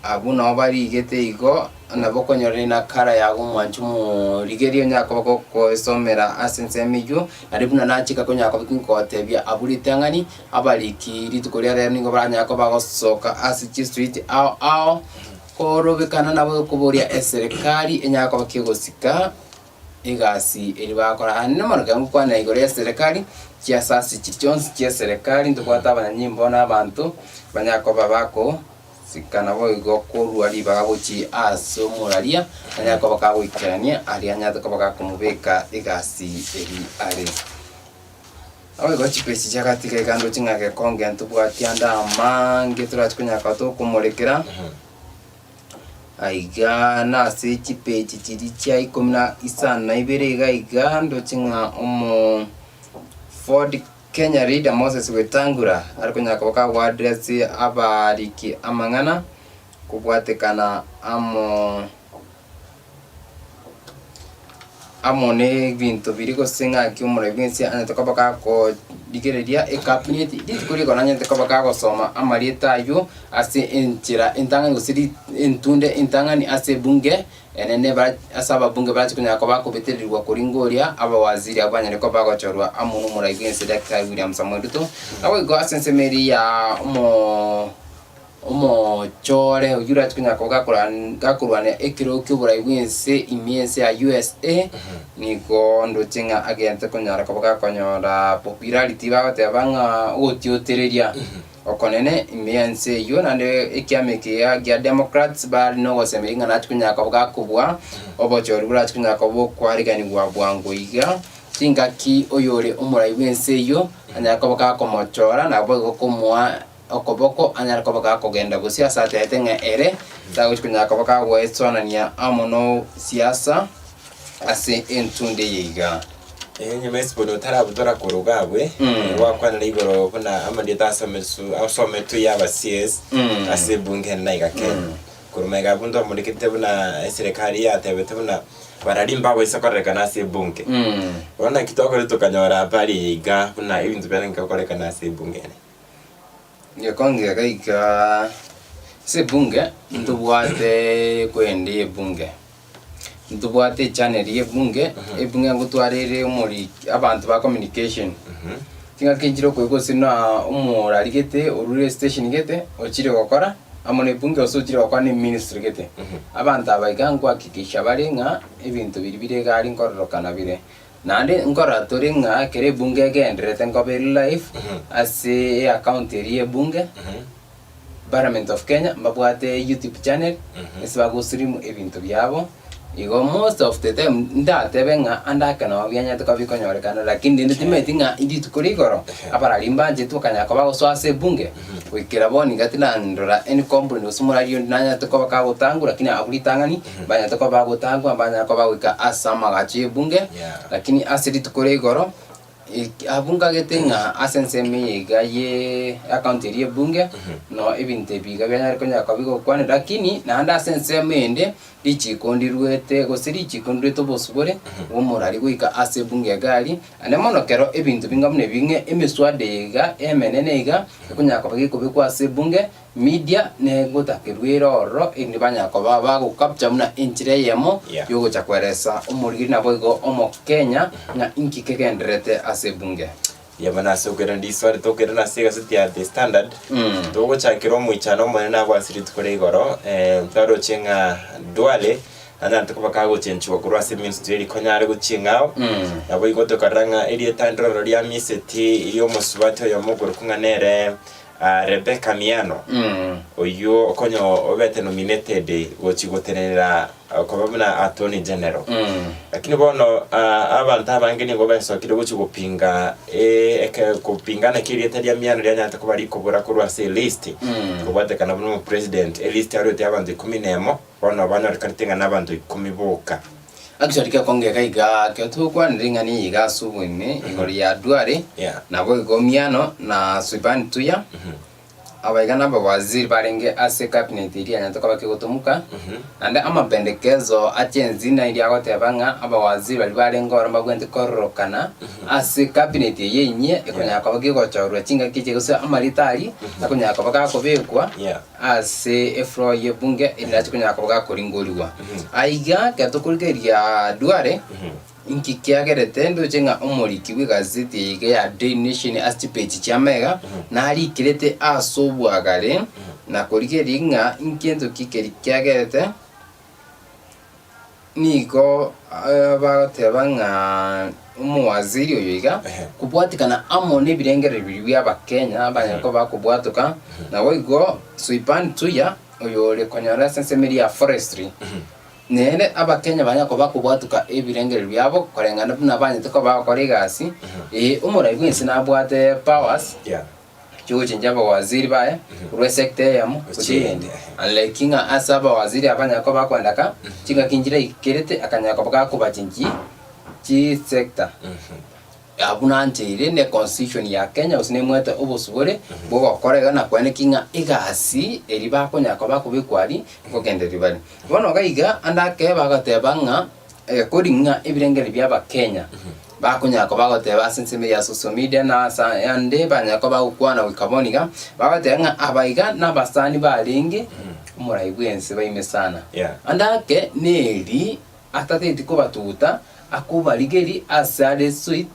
Abwo nao barigete igo, nabo okonyora enakara yago omwanche omorigereria onyare koba gokoesomera ase ensemo eyio, naende buna nachika konyara koba tingotebia abwo ritang'ani, abariki rituko ria rero nigo baranyare koba bagosoka ase chistreet ao ao, korobekana nabo okoboria eserekari enyare koba kegosika egasi eria bagokora. Aye mono ekero ngokwana igoro y'eserekari, chiasasi chiria chionsi chi'eserekari ntobwate abanyanyimbo na abanto, banyare koba bako sika naboigo korua ribaga gochia ase omoraria, anyare koba kagoikerania aria anyarete koba gakomobeka egasi eria are. Naboigo chipesi chiagatiga iga ndoche ng'a gekonge ntobwati ande amange torachi konyara koba tokomorekera. Aiga nase chipeji chiria chia ikomi na isano na ibere iga iga ndoche ng'a omo Ford Kenya leader Moses Wetangula are konyara koba kagoaddress abariki amang'ana kobwatekana amo amo nebinto biria gose ng'aki omorai bwensi anyarete koba gakorigereria ecabinet, rituko rigoro anyarete koba kagosoma amarieta aywo ase enchera entang'ani gose ri entunde entang'ani ase ebunge enene bara ase ababunge barache konyara koba bakobetererigwa koringa oria abawaziri abwo banyare koba bagochorwa amo nomorai bwensi Daktari William Samoei Ruto. Naboigo ase ensemo eria ya omo. Omochore oyio orache konyara koba gakorwania ekerogo ki'oborai bw'ense ime y'ense ya USA, nigo ndoche ng'a agente konyara koba gakonyora popularity bagoteba ng'a ogotiotereria okonene ime y'ense eyio naende ekiama eke gia Democrats bare nogosemeria ng'a nache konyara koba gakobua obochori borache konyara koba bokwariganiwa bwango iga, chingaki oyore omorai bw'ense eyio anyare koba gakomochora naboigo komoa Okoboko anyare koba gakogenda bosio ase ateete ng'a ere tagochi konyara koba kagoesoanania amo nosiasa ase entunde eye iga. Enyuma esiboni otarabutora korwa iga abwe, gwakwanera igoro buna amarieta asomesu asometwe ya aba CS ase ebunge enene iga Kenya. Korwa magega abwo ntwamorekete buna eserekari yatebete buna barari mbagoisa korerekana ase ebunge. Bono naki twakorire tokanyora habari eye iga buna ebinto biarenge gokorekana ase ebunge ene. Gekonge gaika ase ebunge, ntobwate kwende ebunge. Ntobwate echannel ya ebunge, ebunge ngotwara ere omori abanto ba communication. Chingaki nchire okoigwa gose na omorari gete orure estation gete ochire gokora amo na ebunge gose ochire gokora na eministry gete. Abanto aba iga nkohakikisha bare ng'a ebinto biria bire iga aria nkororokana bire. Naende nkorora tore ng'a ekero ebunge egendererete nkoba ere live ase eaccount eria ya ebunge. Parliament of Kenya mbabwate YouTube channel ase bagostream ebinto biabo, igo most of the time ndatebe ng'a ande ake nabo bianyarete koba bikonyorekana lakini rende timanyeti ng'a rituko ria igoro abarari mbanchetwe bakanyara koba bagosoa ase ebunge goikera bono iga tinandora any complaint gose omorari onde nanyarete koba kagotangwa lakini abwo ritang'ani mbanyarete koba bagotangwa mbanyara koba bagoika ase amagacho ya ebunge lakini ase rituko ria igoro. Abwo nkagete ng'a ase ensemo eye iga ye account eria y'ebunge, no ebinto ebi iga bianyare konyara koba bigokwanwa, lakini naende ase ensemo ende, richiko ndiruete gose richiko ndiruete obosubore bw'omorari goika ase ebunge iga aria, naende mono kero ebinto binga buna ebi ng'a emeswada eye iga emenene iga, ekonyara koba gekobekwa ase ebunge, Media negotakerwa ere ororo, erinde banyare koba bagocapture buna enchera eyemo Yeah. yogocha kweresa omorigiri naboigo omokenya ng'a inki kegendererete ase ebunge. Yaba nase okoirana riswali tokoirana ase egaseti ya The Standard Mm. togochakera omoichano omonene abwo ase rituko ria igoro eh, twaroche ng'a Duale nanyarete koba kagochenchigwa korwa ase ministry eria konyare gochia eng'ao Mm. nabo igo tokarora ng'a erieta ndororo riamiseti ri'omosubati oyomo okorokwa ng'a nere Rebecca Miano, oyio konya obete nominated gochia gotenenera koba buna Attorney General. Lakini bono abanto abange nigo besokire gochia gopinga eke kopinga naki erieta ria Miano rianyarete koba rikobora korwa ase elist, kobwatekana buna omopresident, elist arwete abanto ikomi na emo, bono banyorekanete ng'a nabanto ikomi boka. Actually gekonge iga iga ekero togokwanera ring'ana eye iga ase oboime igoro ya Duale, Yeah. nabo igo Miano na Suiban Tuya, aba iga nabawaziri barenge ase cabinet eria yanyarete koba kegotomuka, naende amapendekezo a Gen Z naria agoteba ng'a abawaziri baria barenge ororo mbabwenerete kororokana ase cabinet eye enyia ekonyara koba kegochorwa chingaki echi gose amarita aria akonyara koba gakobekwa. Yeah. Ase efloor y'ebunge erinde ache konyara koba gakoringorigwa. Aiga ekero tokorigereria Duale, inki kiagerete ndoche ng'a omoriki bw'egazeti eye iga ya Daily Nation ase chipeji chi'amaiga narikerete ase obwagare na korigereria ng'a nkento ki keria kiagerete Nigo bagoteba ng'a omowaziri oyo iga kobwatikana amo nebirengererio biria bia abakenya banyare koba bakobwatoka, naboigo Soipan Tuya oyore konyora ase ensemo eria ya forestry, nere abakenya banyare koba bakobwatoka ebirengererio biabo koreng'ana buna banyete koba bagokora egasi, omorai bwensi nabwate powers. Chigochenchia abawaziri baye korwa esecta eyemo gochia eyende. Unlike ng'a ase abawaziri aba banyare koba bakoenda ka, chingaki nchiraikerete akanyara koba gakobachenchia chisecta. Abwo nancheire ne constitution ya Kenya gose nemwete obosubore bw'ogokora iga na koenekia ng'a egasi eria bakonyara koba bakobekwa aria nkogendereria bare. Bono iga iga ande ake bagateba ng'a according ng'a ebirengererio bia abakenya Bakonyara koba bagoteba ase ensemo ya social media na ase ande banyara koba bagokwana goika bono iga, bagoteba ng'a aba iga nabasani barenge omorai bw'ense baime sana. Yeah. Ande ake neri atateti kobatuta akobarigeria ase are sweet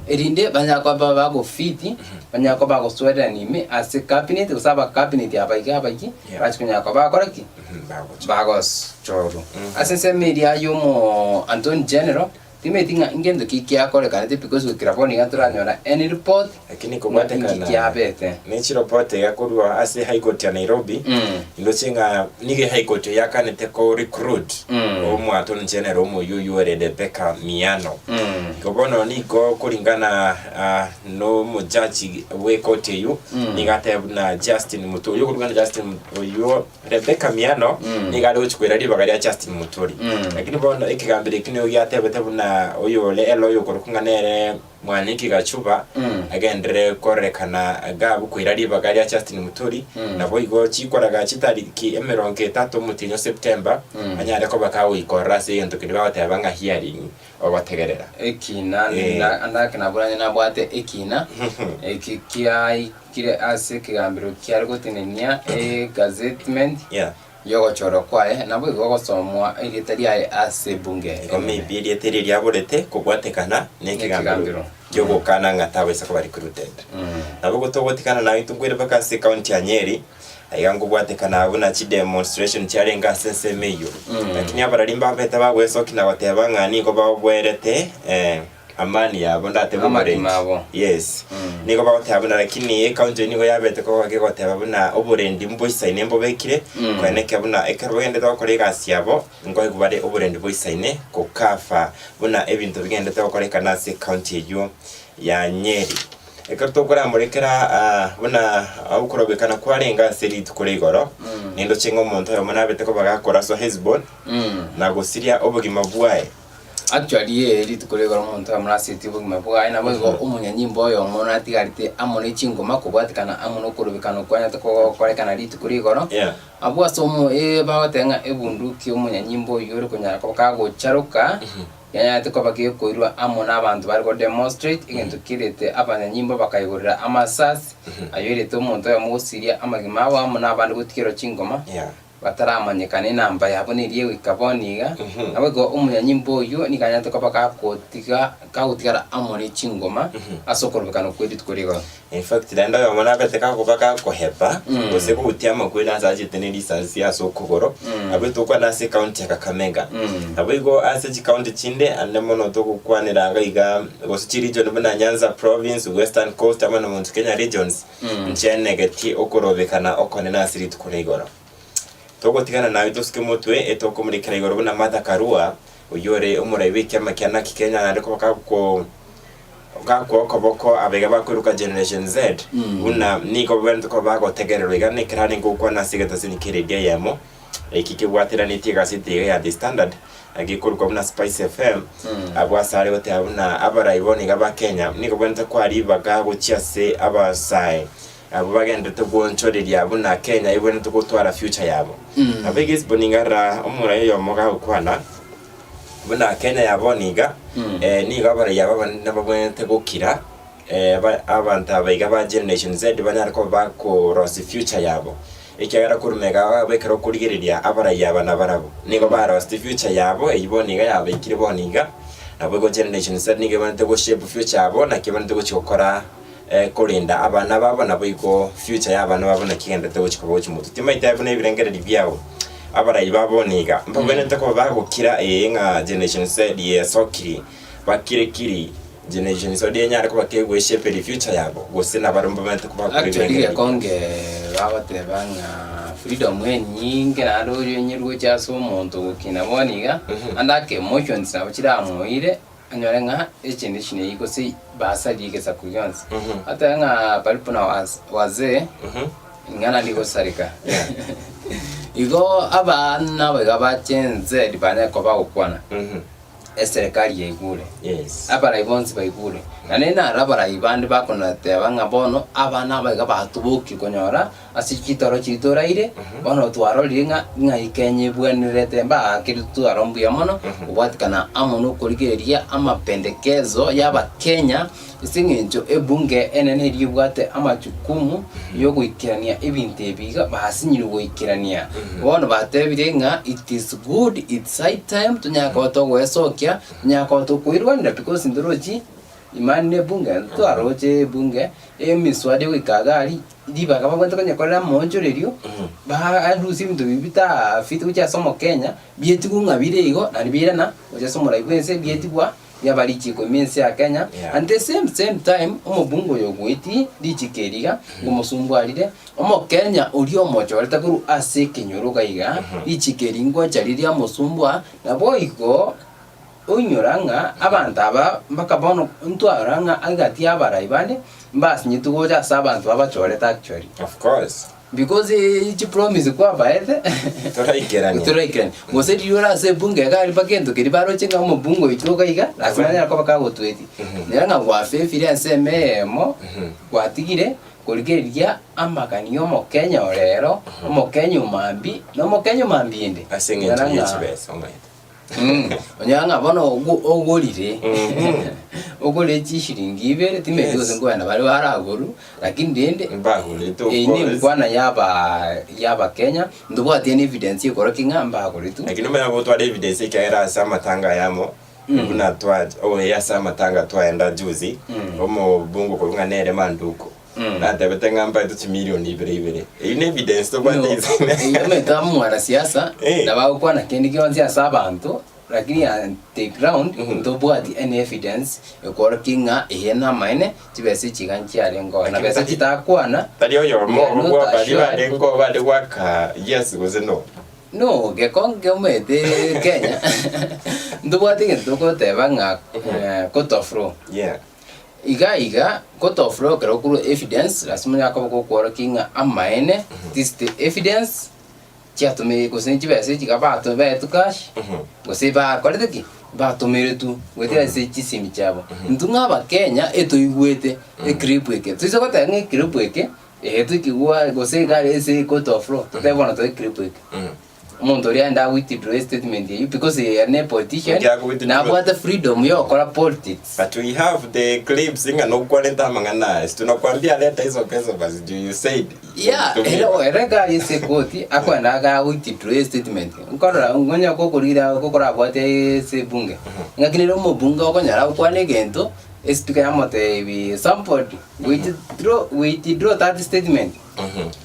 erinde banyare koba bagofiti banyare koba bagosoererania ime ase cabinet gose aba cabinet aba iga abayie Yeah. bache konyara koba bagokora ki? Bagocha. Bagochorwa. Ase ensemo eria ya omo Attorney General, Timanyeti ng'a ngento ki kiakorekanete because goikera bono iga ntoranyora any report Lakini ng'a inki kobwatekana kiabete. ne chireport iga korwa ase High Court ya Nairobi, ndoche ng'a nigo High Court yakanete ko recruit omwatoni general omoyio oyio ore Rebecca Miano. Igo bono nigo koringana ah, nomojaji bwe court eyio nigo ateba buna Justin Muturi, oyo okorokwa Justin Mut- oyio Rebecca Miano nigo are gochia koira ribaga ria Justin Muturi. Lakini bono ekegambero ekio nigo giatebete buna oyore ere oyokorokwa ng'a nere Mwaniki Gachuba agenderere kororekana iga koira ribaga ria Justin Muturi, naboigo chikoraga chitariki emerongo etato omotienyi o September anyare koba kagoikorera ase egento keria bagoteba ng'a hearing ogotegerera. Ekina ande nabwo nabwate ekina eki kiaikire ase ekegambero kiare gotenenia egazettement Yeah. Y'ogochorwa kwaye, naboigo ogosomwa erieta riaye ase ebunge Igo enene. maybe erieta erio riaborete kobwatekana na ekegambero Ekegambero. ki'ogokana ng'a tabaisa koba recruited. Nabo igo togotigana naye intwe mpaka ase ecounty ya Nyeri, aiga nkobwatekana abwo na chidemonstration chiarenge ase ensemo eyio. Lakini abarari mbabete bagwesokia na goteba ng'a nigo baoboerete amani yabo ndatebe Amagima oborendi. abo. Yes. Nigo bagoteba buna lakini ecounty eyio nigo yabete koba gegoteba buna oborendi mboisaine mbobekire, koeneka buna ekero bagendete gokora egasi yabo, nkoegwa bare oborendi boisaine kokafa buna ebinto bigendete gokorekana ase ecounty eyio ya Nyeri. Ekero tokoramorekera ah, buna okorobekana kwarenge ase rituko ria igoro, nindoche ng'a omonto oyomo nabete koba gakoraswa Hesbon, na gosiria obogima bwaye. Actually ee, rituko ria igoro omonto oyomo nasetie obogima bwaye, naboigo omonyanyimbo oyomo natigarete amo ne chingoma kobwatekana amo nokorobekana okwanyete kogokorekana rituko ria igoro. Yeah. Abwo ase omo ee bagoteba ng'a ebunduki y'omonyanyimbo oyio ore konyara koba kagocharoka, yanyarete koba gekoirwa amo nabanto bare godemonstrate, egento kerete abanyanyimbo bakaigorera amasasi, ayio erete omonto oyomo gosiria amagima abo amo nabande gotigerwa chingoma. Yeah. Bataramanyekana enamba yabo neria egoika bono iga, naboigo omonyanyimbo oyio nigo anyarete koba gakotiga kagotigara amo ne chingoma ase okorobekana kwe rituko rigoro. In fact naende oyomo nabete kagoba gakohepa gose gotia amakweri ase achete ne risasi ase okogoro abwo tokwana ase ecounty ya Kakamega. Naboigo ase chicounty chinde ande mono togokwanera iga iga gose chiregion buna Nyanza province, Western Coast amo na Mount Kenya regions. Nchianegetie okorobekana okonene ase rituko ria igoro. Togotigana naye tosuke motwe, etokomorekera igoro buna Martha Karua, oyio ore omorai bw'ekiama kia Naki Kenya naende koba gako gakoa okoboko abaiga bakoiroka Generation Z, buna nigo babwenerete koba bagotegererwa iga nekero arenge gokwana ase egetaseni kia eredio eyemo, eki kebwateranetie egaseti iga ya The Standard, gekorokwa buna Spice FM, abwo ase are goteba buna abarai bono iga ba Kenya nigo babwenerete koa ribaga gochia ase abasae abwo bagenderete gwonchoreria buna Kenya ebwenerete gotwara future yabo. Nabo iga Hesbon ngarora omorai oyomo gagokwana buna Kenya ya bono iga, nigo abarai aba abanene babwenerete gokira Abanto aba iga ba Generation Z banyare koba bakorosia future yabo, ekiagera korwa magega yabo ekero okorigereria abarai aba nabarabwo nigo baroseti future yabo eyio bono iga yabaikire bono iga, naboigo Generation Z nigo ebanete go shape future yabo naki ebanete gochia gokora korenda abana babo naboigo future ya abana babo naki egendererete gochia koba gochia motwe. Timaete buna ebirengererio biabo abarai ba bono iga mbabwenerete koba bagokira ee ng'a Generation Z yesokiri bakire kiri. Generation Z enyare koba kegweshape future yabo gose nabarabwo mbabwenerete kobakora Actually ebirengererio. gekonge bagoteba ng'a freedom enyinge naende oyenyerwe gochia ase omonto gokina bono iga, ande ake emotions nabo chiramoire onyore ng'a echinde chine gose basarie egesaku gionsi. Batebe ng'a palipo na wazee ing'ana rigosareka. Igo abana aba iga ba Gen Z banyare koba bagokwana. Eserekari yaigure, Yes. abarai bonsi baigure. Na nere naro abarai bande bakonateba ng'a bono abana aba iga batobokie konyora ase chitoro chiria toraire, bono twarorire ng'a ng'ai Kenya ebwenerete mbaakeire twaro mbuya mono, kobwatikana amo na okorigereria amapendekezo y'Abakenya ase eng'encho ebunge enene eria ebwate amajukumu yogoikerania ebinto ebi iga basinyirwe goikerania. Bono batebire ng'a it is good, it's high time tonyare koba togoesokia, tonyare koba tokoirwanera because ntorochi imani na ebunge, ntwaroche ebunge emiswada egoika iga aria, ribaga babwenerete konyekorera amaonchorerio, barusie ebinto biria bitafiti gochia ase omokenya, bietigwe ng'a bire igo naende biairana gochia ase omorai bwense bietigwa. Riaba richiiko ime ense ya Kenya, and the same same time omobunge oyo ogoetie richiiko eri iga, ngomosumbu arire, omokenya oria omochorete korwa ase ekenyoro iga iga, richiiko eri ngocha riria amosumbua, naboigo oinyora ng'a abanto aba mpaka bono ntwarora ng'a egati y'abarai bande mbasinyetwe gocha ase abanto babachorete actually. Of course. Because chipromise kwabaete Toraikerania. toraikerania. Gose riria ore ase ebunge iga aria mpaka egento keria baroche ng'a omobunge oito iga iga, lasima nere akoba kagotwetia. Nere ng'a gwafefire ensemo eyemo, gwatigire korigereria amagani ya omokenya ore ero, omokenya omambia, na omokenya omambia ende. Ase eng'encho Onyora ye ng'a chibesa omanyete. Onyora ng'a bono ogorire. Ogore chishiringi ibere, timanyeti Yes. gose nkogenda bare baragorwa, lakini rende Mbagorete of eye course. nenkwana yaba yabakenya, ntobwati any evidence ekorokia ng'a mbagoretwe. Lakini omanye gotwara evidence ekiagera ase amatanga ayamo buna twa oye ase amatanga twaenda juzi omobunge okorwa ng'a nere Manduko natebete ng'a mbaetwe chimilioni ibere ibere eyio ne evidence tobwate No, inse eyio omanyete omwanasiasa Eh. nabo agokwana kende gionsi ase abanto Lakini on the ground ntobwati any evidence ekworokia ng'a eye namaene chibesa echi iga nchiarenge oo. Na Lakini besa tari- chitakwana Tari oyomo we are not bwa baria assured. barenge oo bare goaka yes gose no. No, gekonge omanyete Kenya ntobwate egento togoteba ng'a court of law. Yeah. Iga iga court of law ekero okorwa evidence lasima onye akoba gokworokia ng'a amaene this the evidence Chiatomire gose ne chibesa echi iga bato baetwe cash, gose bakorete ki? Batomeretwe goetera ase chisimi chiabo. Intwe ng'a abakenya etoigwete eclip eke, toise goteba ng'a eclip eke, eeh toikigwa gose iga are ase court of law, totebe bono toe eclip eke. Omonto oria aende a withdraw estatement eywo because ere ne politician, Naki ako withdraw? nabwate freedom ya gokora politics. But we have the clips ng'a nokwanete amang'ana aya. Si tunakwambia leta hizo pesa basi juu you said Yeah, tumia. ere ere gari ase ekoti akoenda aga withdraw statement. Nkorora ngonya kokorira kokorabwate ase ebunge. Ng'aki nere omobunge okonyora gokwana egento, espeaker yamotebi somebody withdraw withdraw that statement.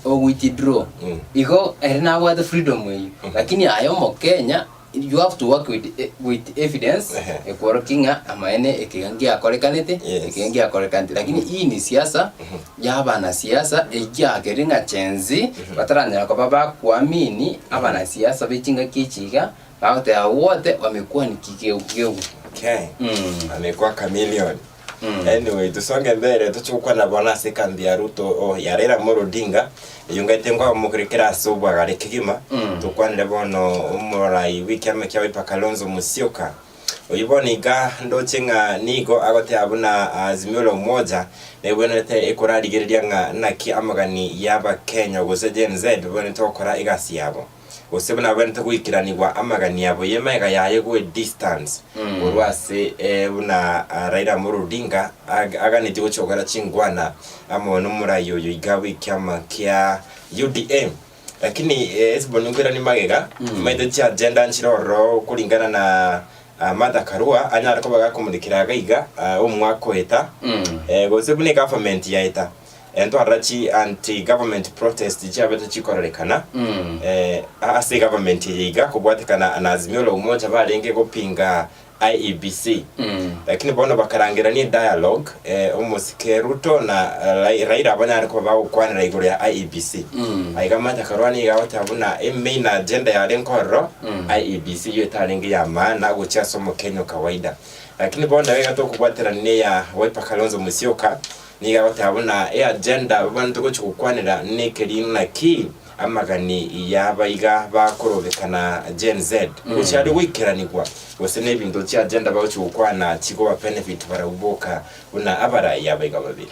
O withdraw. Igo ere nabwate freedom eywo. Lakini aye omokenya You have to work with, with evidence Ehe. ekworokia ng'a amaene ekiga ngiakorekanete Yes. ekiga ngiakorekanete lakini hii ni siasa ya abanasiasa ekiagera ng'a Gen Z bataranyara koba bakuamini abanasiasa be chingaki echi iga bagoteba wote wamekuwa ni kigeugeu. Okay. Amekuwa chameleon. Mm. Anyway, tusonge mbere tochigokwana bono ase ekambi ya Ruto oh, ya Raila Amolo Odinga eyio ngaete nkwamokerekera ase obwagare kegima Mm. tokwanere bono omorai bw'ekiama kia Wiper Kalonzo Musyoka oyio bono iga ndoche ng'a nigo agoteba buna Azimio la Umoja nebwenerete ekorarigereria ng'a naki amagani y'Abakenya gose Gen Z babwenerete gokora egasi yabo. gose buna abwenerete goikeranigwa amagani abo y'emegega yaye gwe distance korwa ase buna Raila Amolo Odinga aganetie gochia gokora chingwana amo nomorai oyo iga bw'ekiama kia UDA. Lakini Hesbon nkoiranie magega, maete chiagenda nchire ororo koringana na Martha Karua anyare koba gakomorekera iga iga omwaka oeta, gose buna egovernment yaeta. Ntwarora chi anti government protest chiabete chikororekana ase egovernment eye iga kobwatekana na Azimio la Umoja barenge gopinga IEBC. Lakini bono bakarangerania edialogue omosike Ruto na Raila banyare koba bagokwanera igoro ya IEBC. Aiga Martha Karua nigo agoteba buna emain agenda yarenge ororo IEBC eyio etarenge ya maana gochia ase omokenya o kawaida. Lakini bono iga tokobwaterania neya Wiper Kalonzo Musyoka Nigo agoteba buna eagenda babanto gochia gokwanera nekeri naki amagani y'abaiga bakorobekana Gen Z gochia are goikeranigwa gose nebinto chiagenda bagochia gokwana chigoba benefit barabwo boka buna abarai abaiga babere.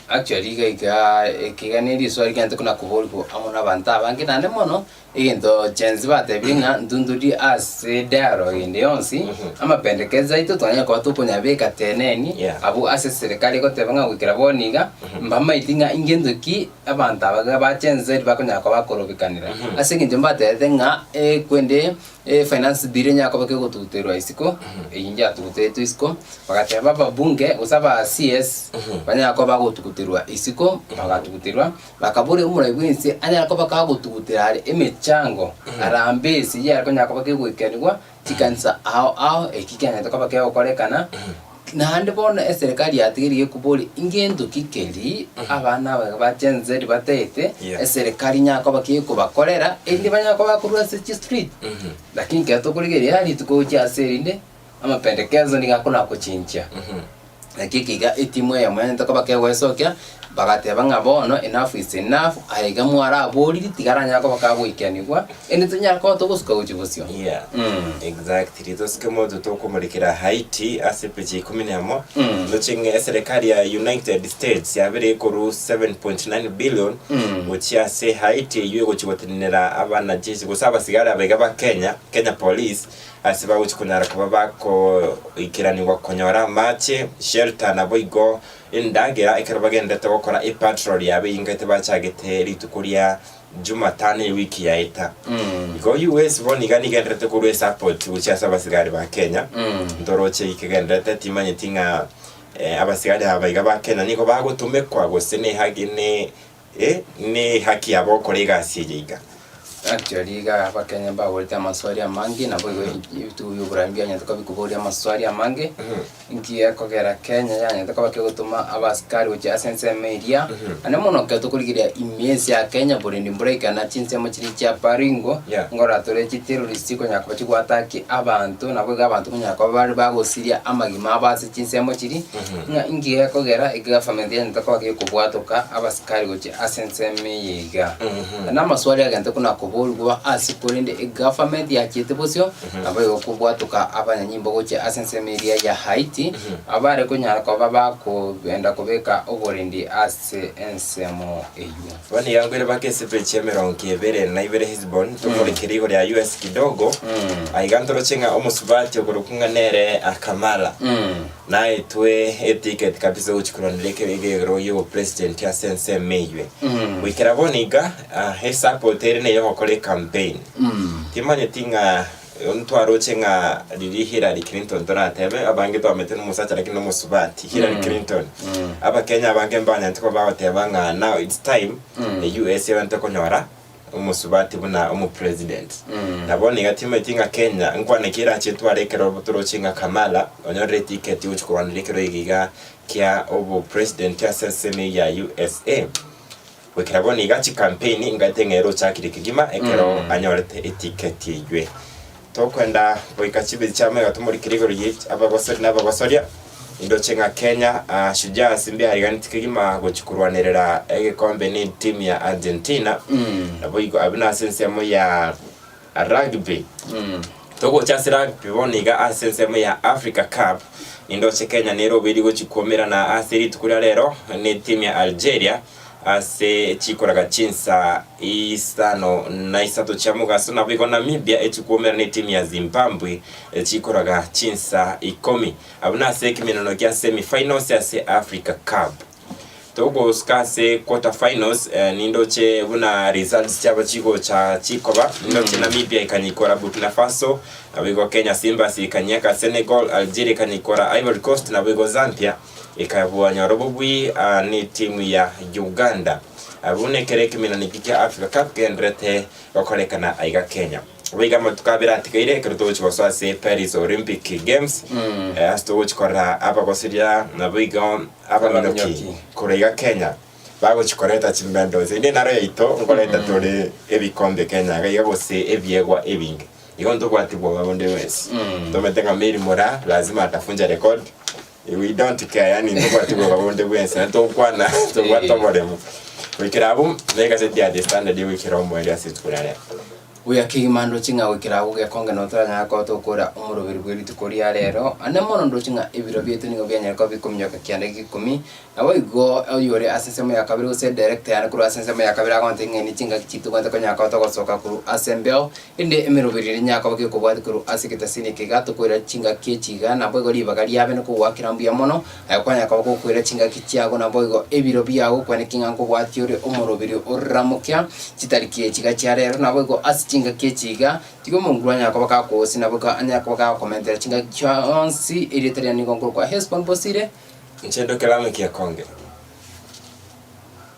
Actually iga iga ekiga ne riswali riaye kona koborigwa amo na abanto abange naende mono Egento Gen-Z batebire ng'a ntunturie ase dialogue ende yonsi, amapendekezo aito twanyare koba tokonyabeka teneni Yeah. abwo ase eserekari egoteba ng'a goikera bono iga, mbamaeti ng'a ingento ki abanto aba iga ba Gen-Z bakonyara koba bakorobekanera. Ase eng'encho mbatebete ng'a ekwende efinance bill enyare koba kegotuguterwa isiko, eyio yatugutetwe isiko, bagateba ababunge gose aba CS banyare koba bagotuguterwa isiko, bagatuguterwa. Bakaboria omorai bw'ense anyare koba kagotugutera are emechango arambe ase eyio akonyara koba kegoikerigwa chikanisa ao ao eki kianyarete koba kegokorekana. Naende bono eserekari yatigeire gekoboria ingento ki keri abana aba ba Gen Z bataete Yeah. eserekari enyare koba kekobakorera erinde banyare koba bakorwa ase chistreet. Lakini ekero tokorigereria rituko gochia ase erinde amapendekezo nigo akona gochenchia. Naki ekiga etimu eyemo yanyarete koba kegoesokia. Bagateba ng'a bono enough is enough, aye iga mwaraboriri tiga aranyare koba kagoikianigwa, ende tonyare koba togosuka gochia bosio. Yeah, exactly. Tosuke moto tokomorekera Haiti ase epeji ya ikomi na emo. Ndoche ng'a eserekari ya United States yabere ekoru 7.9 billion gochia ase Haiti eyio egochia gotenenera abanajeshi gose abasigari aba iga ba Kenya, Kenya Police, ase bagochia konyara koba bakoikeranigwa konyora amache, shelter naboigo Endagera ekero bagenderete gokora epatrol yabo eyio bachagete rituko ria Jumatano ewiki yaeta. Igo US bono iga nigenderete korwa esupport gochia ase abasigari ba Kenya. Ntoroche ikegenderete timanyeti ng'a abasigari aba iga ba Kenya nigo bagotomekwa gose ne haki ne ne haki yabo gokora egasi eye iga. Actually iga abakenya mbaborete amaswali amange naboigo ebitugo bia oboraai mbianyarete koba bikoboria amaswali amange, nki gekogera Kenya yanyarete koba kegotoma abasikari gochia ase ensemo eria, naende mono ekero tokorigereria ime ense ya Kenya borendi mboraikana chinsemo chiria chia Baringo, Yeah. nkorora tore chiterrorist chikonyara koba chigoataki abanto, naboigo abanto konyara koba bare bagosiria amagima abo ase chinsemo chiria, ng'a inki gekogera egovernment yanyarete koba gekobwatoka abasikari gochia ase ensemo eye iga. Na amaswali agente buna koborigwa ase korende egovernment yachiete bosio, naboigo kobwatoka abanyanyimbo gochia ase ensemo eria ya Haiti, abare konyara koba bakogenda kobeka oborendi ase ensemo eyio. Bono iga nkoire baka esipechi emerongo ebere na ibere Hesbon, tomorekere igoro ya US kidogo, aiga ntoroche ng'a omosubati okorokwa ng'a nere Kamala, Naetwe eticket kabisa gochia korwanera ekegegero gi'obopresident ase ensemo eywe. Goikera bono iga, esupport ere neye ogokora ecampaign. Timanyeti ng'a ntwaroche ng'a riria Hillary Clinton toratebe, abange twamanyete nomosacha lakini nomosubati, Hillary Clinton. Abakenya abange mbanyarete koba bagoteba ng'a now it's time, US ebante konyora omosubati buna omopresident. Na bono iga timanyeti ng'a Kenya nkwane ki erache etware ekero toroche ng'a Kamala onyorire eticket gochia korwanera ekero iga iga kia obopresident ase ensemo eye ya USA. Goikera bono iga chicampaign ngaete ng'a ere ochakire kegima ekero anyorete eticket eywe. Tokwenda goika chibeti chiamaiga tomorikere igoro ye abagosori na abagosoria, Indoche ng'a Kenya Shujaa mbiariganeti kegima gochia korwanerera egekombe ne etimu ya Argentina, naboigo abwo nase ensemo ya rugby. Togocha ase rugby bono iga ase ensemo ya Africa Cup, nindoche Kenya nere obeire gochia kwomerana ase rituko ria rero ne etimu ya Algeria, Ase chikoraga chinsa isano na isato chia mogaso, naboigo Namibia echikwomera netimu ya Zimbabwe chikoraga chinsa ikomi. Abwo nase ekemeneno gia semi finals ase Africa Cup. Togosuka ase quarter finals nindoche buna results chiabo chigocha chikoba. Nindoche Namibia ekanyikora Burkina Faso, naboigo Kenya Simbas ekanyaka Senegal, Algeria ekanyikora Ivory Coast, naboigo Zambia Ekabua Nyorobobui netimu ya Uganda buna ekero ekeminaniki kia Africa Cup kegendererete gokorekana aiga Kenya. Boigo amatuko abere atigaire ekero togochia gosoa ase Paris Olympic Games ase togochia korora abagosiria naboigo abaminoki Abaminoki. korwa iga Kenya bagochia koreta chimedals. Ende naro yaito nkoreta tore ebikombe Kenya iga iga gose ebiegwa ebinge. Igo ntobwati bwoba bonde bwensi. Tomanyete ng'a Mary Moraa lazima atafunja record. We don't care, yaani ntobwati bwoba bonde bwensi, naende togokwana tobwate oboremu. Goikera abwo, na egaseti ya The Standard egoikera omoerio ase rituko ria rero. Buya kegima ndoche ng'a goikera agwo gekonge noo toranyare koba togokora omoroberi bwe rituko ria rero. Ande mono ndoche ng'a ebiro biaito nigo bianyare koba bikominyoka kianda gia ikomi, naboigo oyore ase ensemo ya kabere gose edirector yane korwa ase ensemo ya kabere agontebia ng'a ine chingaki chitobwate konyara koba togosoka korwa ase embeo, Rende emeroberi eria nyakoba gekobwatia korwa ase egetasini eke iga tokoira chingaki echi iga, naboigo ribaga riabe nokogoakera mbuya mono, aye kwanyara koba gokoira chingaki chiago naboigo ebiro biago kwaneki ng'a nkobwatia ore omoroberi oramokia chitariki echi iga chia rero, naboigo ase chingaki echi iga, tiga omonguru anyare koba gakogosia naboigo anyare koba gagokomentera chingaki chionsi, erieta riane nigo nkorokwa Hesbon Bosire. Inche ndoke Lameck Ekonge.